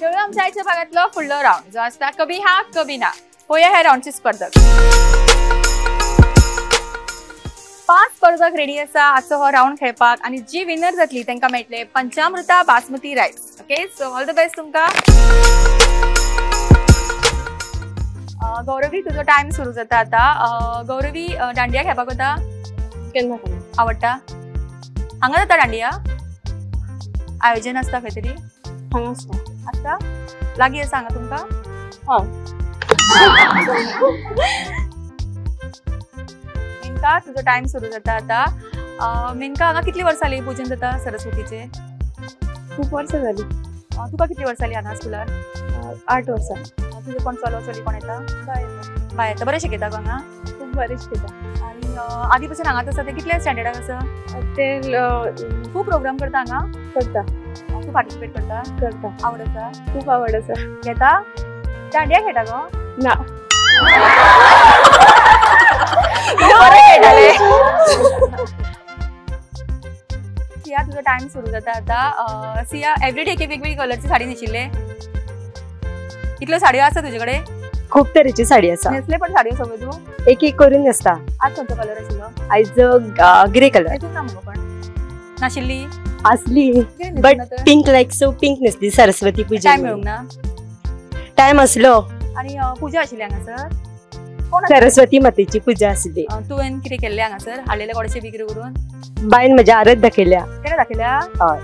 खेळूया आमच्या आयच्या भागातलो फुडलो राउंड जो आसता कभी हा कभी ना. होया ह्या राउंडची स्पर्धक. 5 स्पर्धक रेडी आसा आजचो हो राउंड खेळपाक आनी जी विनर जातली तांकां मेळटले Panchamrita basmati rice. Okay, so all the best तुमकां. गौरवी, तुजो टायम सुरू जाता आता. गौरवी, दांडिया खेळपाक वता? केन्ना आवडटा? हांगा जाता दांडिया? आयोजन आसता खंय तरी? हांगा आसता. आसता? लागीं आसा हांगा तुमकां? हय. मेनका, तुजो टायम सुरू जाता आता. मेनका, हांगा कितली वर्सां जाली पुजन जाता सरस्वतीचें? खूब वर्सां जाली. तुका कितली वर्सां जाली हांगा स्कुलार? 8 वर्सां. तुजें कोण चलो चली कोण येता? बाय येता. बाय येता. बरें शिकयता गो हांगा? खूब बरें शिकयता. आनी आदी पासून हांगाच आसा ते कितल्या स्टँडर्डाक आसा? ते खूब प्रोग्राम करता हांगा? करता. तूं पार्टिसिपेट करता? करता. आवड आसा? खूब आवड आसा. घेता? दांडिया खेळटा गो? ना. बरें खेळटालें. सिया, तुजो टायम सुरू जाता आतां. सिया, एवरी डे एक वेगवेगळी कलरची साडी न्हेशिल्ले? कितल्यो साडयो आसा तुजे कडेन? खूब तरेची साडी आसा. न्हेसले पण साडयो सगळ्यो तूं? एक एक करून न्हेसता. आज खंयचो कलर आशिल्लो? आयज ग्रे कलर. न्हेसूंक ना मुगो पण? नाशिल्ली? आसली, but pink like, so pink न्हेसली Saraswati पुजा. टायम मेळूंक ना? टायम आसलो. आनी पुजा आशिल्ली हांगासर? सरस्वती मातेची पुजा आसली. तुवें कितें केल्लें हांगासर? हाडलेले गोडशें बी कितें करून? बायन म्हज्या आरत दाखयल्या. केन्ना दाखयल्या? हय.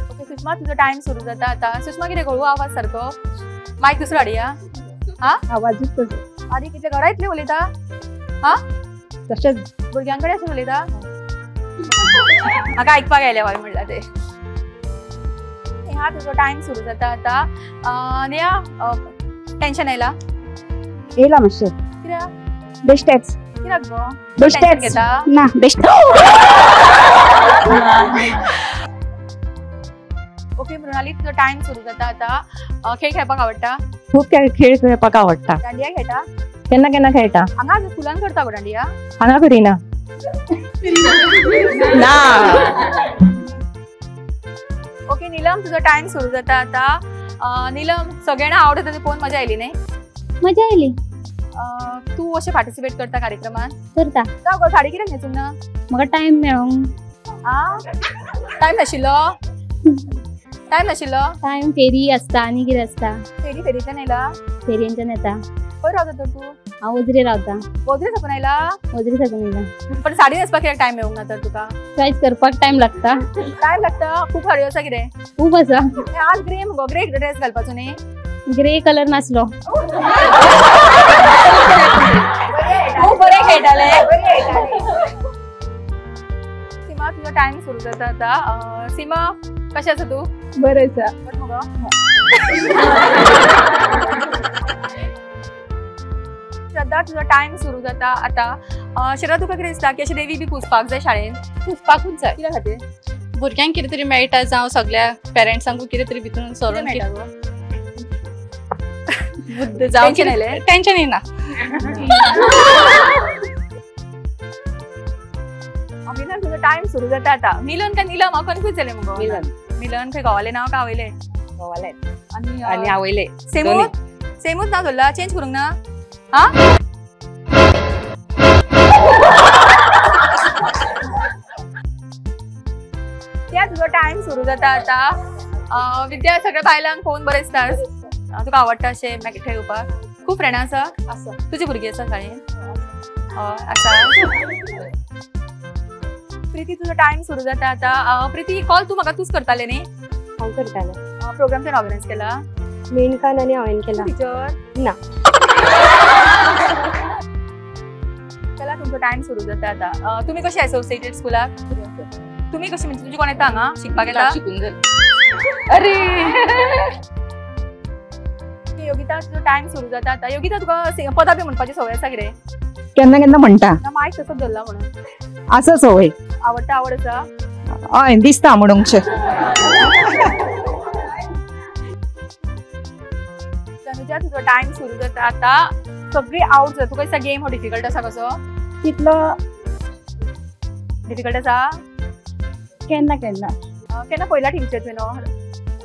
ओके सुषमा, तुजो टायम सुरू जाता आतां. सुषमा, कितें गो आवाज सारको? मायक दुसरो हाडया. हा, आवाजूच तसो. आनी कितले घरा इतले उलयता? हा, तशेंच भुरग्यां कडेन अशें उलयता? म्हाका आयकपाक आयलें हय म्हणलां तें. नेहा, तुजो टायम सुरू जाता आतां. नेहा, टेन्शन आयला? येयला मातशें. कित्याक? बेश्टेच. कित्याक गो? बेश्टेच घेता ना? बेश्टेच. ओके मृणाली, तुजो टायम सुरू जाता आतां. खेळ खेळपाक आवडटा? खूब खेळ खेळपाक आवडटा. दांडिया खेळटा? केन्ना केन्ना खेळटा. हांगा स्कुलान करता गो दांडिया? हांगा करिना ना. ओके नीलम, तुजो टायम सुरू जाता आतां. नीलम, सगळ्यांना आवडटा तें पळोवन मजा आयली न्ही? मजा आयली. तूं अशें पार्टिसिपेट करता कार्यक्रमान? करता. जावं गो, साडी कित्याक न्हेसूंक ना? म्हाका टायम मेळोंक. आ, टायम नाशिल्लो? टायम नाशिल्लो? टायम फेरी आसता आनी कितें आसता. फेरी फेरींतल्यान आयला? फेरयेंच्यान येता. खंय रावता तर तूं? हांव वजरे रावता. वजरे साकून आयला? वजरे साकून आयला. पण साडी न्हेसपाक कित्याक टायम मेळूंक ना तर तुका? चॉयस करपाक टायम लागता. टायम लागता? खूब साडयो आसा कितें? खूब आसा. आज ग्रे मुगो, ग्रे ड्रेस घालपाचो न्ही? ग्रे कलर नासलो. खूब बरें खेळटालें. सीमा, तुजो टायम सुरू जाता आतां. सीमा, कशें आसा तूं? बरें आसा. बरें मुगो? श्रद्धा, तुजो टायम सुरू जाता आतां. श्रद्धा, तुका कितें दिसता की अशें देवी बी पुजपाक जाय शाळेन? पुजपाकूच जाय. कित्या खातीर? भुरग्यांक कितें तरी मेळटा, जावं सगळ्या पेरंट्सांकूय कितें तरी भितून सरून मेळटा. बुद्ध जावं टेन्शन आयलें? टेन्शन येना. मिलन, तुजो टायम सुरू जाता आतां. मिलन काय नीलम? हांव कन्फ्यूज जालें मुगो. मिलन. मिलन खंय घोवालें नांव काय आवयलें? घोवालें आनी आनी आवयलें. सेमूच सेमूच नांव दवरलां? चेंज करूंक ना? हा, त्या तुजो टायम सुरू जाता आतां. विद्या, सगळ्या बायलांक पळोवन बरें दिसता. तुका आवडटा अशें मागीर थंय येवपाक? खूब फ्रेंडां आसा? आसा. तुजी भुरगीं आसा शाळेन? हय आसा. प्रिती, तुजो टायम सुरू जाता आतां. प्रिती, कॉल तूं म्हाका तूंच करतालें न्ही? हांव करतालें. प्रोग्राम तुवें ऑर्गनायज केला? मेनकान आनी हांवें केला. टिचर? ना. चला, तुमचो टायम सुरू जाता आतां. तुमी कशें एसोसिएटेड स्कुलाक? तुमी कशें म्हणजे तुजी कोण येता हांगा शिकपाक येता? शिकून जालें. अरे योगिता, तुजो टायम सुरू जाता आतां. योगिता, तुका पदां बी म्हणपाची संवय आसा कितें? केन्ना केन्ना म्हणटा. मायक तसोच धरला म्हणून. आसा संवय. आवडटा? आवड आसा? हय, दिसता म्हणूंकशें. तनुजा, तुजो टायम सुरू जाता आतां. सगळी आवट जाता. तुका दिसता गेम हो डिफिकल्ट आसा कसो? तितलो डिफिकल्ट आसा? केन्ना केन्ना. केन्ना पयला टिव्हीचेर तुवें?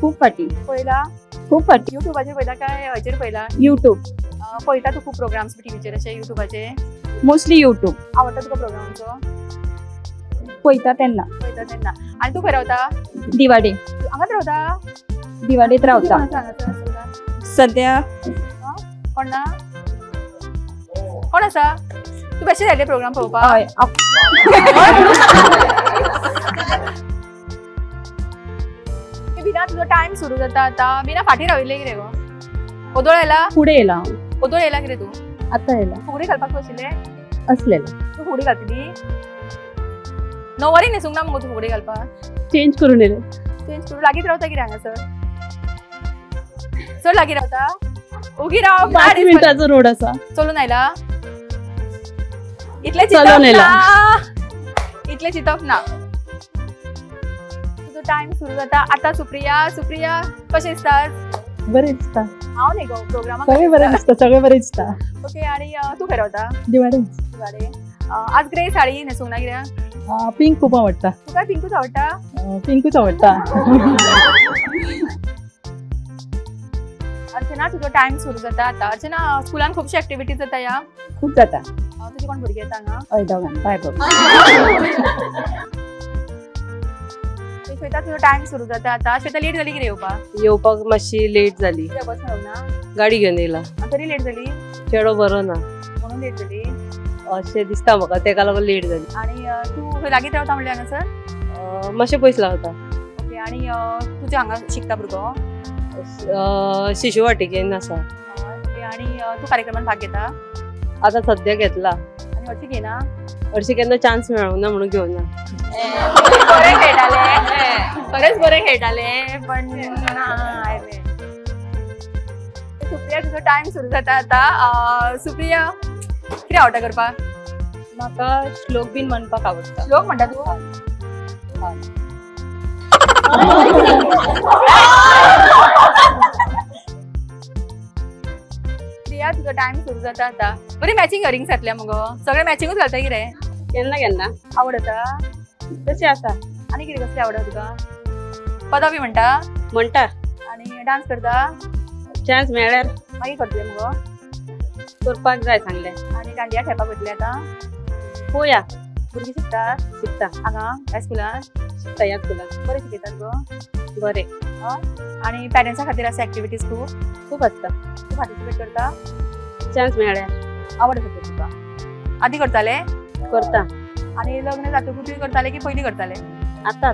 खूब फाटी. पयला? खूब फाटी. युट्यूबाचेर पयला काय हेचेर पयला? युट्यूब. पळयता तूं खूब प्रोग्राम्स टिव्हीचेर अशे युट्यूबाचेर? Mostly YouTube. आवडटा तुका प्रोग्रामांचो? पळयता तेन्ना. पळयता तेन्ना. आनी तूं खंय रावता? दिवाडे. हांगाच रावता? दिवाडेत रावता सद्या. कोण ना? कोण आसा? तूं कशें जालें प्रोग्राम पळोवपाक? हय. बिना तुजो टायम सुरू जाता आतां. बिना फाटीं राविल्लें कितें गो? ओदोळ आयला? फुडें येयला. ओदोळ येयला कितें तूं? आतां येयला. फुगडी घालपाक तूं आशिल्लें? आसलेलें. तूं फुगडी घातली? णववारी न्हेसूंक ना मुगो तूं फुगडी घालपाक? चेंज करून येयलें. चेंज करून लागींच रावता कितें हांगासर? चड लागीं रावता? ओगी राव. 5 मिनटाचो रोड आसा. चलून आयला? इतलें चिंतप ना. इतलें चिंतप ना. तुजो टायम सुरू जाता आतां. सुप्रिया, सुप्रिया कशें दिसता? बरें दिसता. हांव न्ही गो प्रोग्रामाक. सगळें बरें दिसता. सगळें बरें दिसता. ओके. आनी तूं खंय रावता? दिवाडे. दिवाडे. आज ग्रे साडी न्हेसूंक ना कित्याक? पिंक खूब आवडटा. तुका पिंकूच आवडटा? पिंकूच आवडटा. अर्चना तुजो टायम सुरू जाता आतां. अर्चना स्कुलान खुबशे एक्टिविटीज जाता ह्या? खूब जाता. तुजी कोण भुरगीं येता हांगा? हय दोगां बाय बाबा. श्वेता तुजो टायम सुरू जाता आतां. श्वेता लेट जाली कितें येवपाक? येवपाक मातशी लेट जाली. बस मेळूंक ना? गाडी घेवन येयला. तरी लेट जाली? चेडो बरो ना म्हणून लेट जाली अशें दिसता म्हाका, तेका लागून लेट जाली. आनी तूं लागींच रावता म्हणल्यार हांगासर? मातशें पयस रावता. ओके. आनी तुजें हांगा शिकता भुरगो? शिशु वाटिकेन आसा. ओके. आनी तूं कार्यक्रमान भाग घेता? आतां सद्या घेतला. आनी हरशीं घेयना? हरशीं केन्ना चान्स मेळना म्हणून घेवना. बरें खेळटालें, खरेंच बरें खेळटालें, पण ना आयलें. सुप्रिया तुजो टायम सुरू जाता आतां. सुप्रिया कितें आवडटा करपाक? म्हाका श्लोक बीन म्हणपाक आवडटा. श्लोक म्हणटा तूं? प्रिया तुजो टायम सुरू जाता आतां. बरी मॅचिंग इयरिंग्स घातल्या मुगो. सगळें मॅचिंगूच घालता कितें? केन्ना केन्ना. आवडटा? तशें आसा. आनी कितें कसलें आवडटा तुका? पदां बी म्हणटा? म्हणटा. आनी डान्स करता? चान्स मेळ्ळ्यार मागीर करतलें मुगो? करपाक जाय सांगलें. आनी दांडिया खेळपाक वयतलें आतां? पळोवया. भुरगीं शिकतात? शिकता. हांगा ह्या स्कुलान? शिकता ह्या स्कुलान. बरें शिकयतात गो? बरें. आनी पेरंट्सां खातीर आसा एक्टिविटीज खूब? खूब आसता. तूं पार्टिसिपेट करता? चान्स मेळ्ळ्यार. आवड आसा तुका? आदी करतालें? करता. आनी लग्न जातकूच करतालें की पयलीं करतालें? आतां.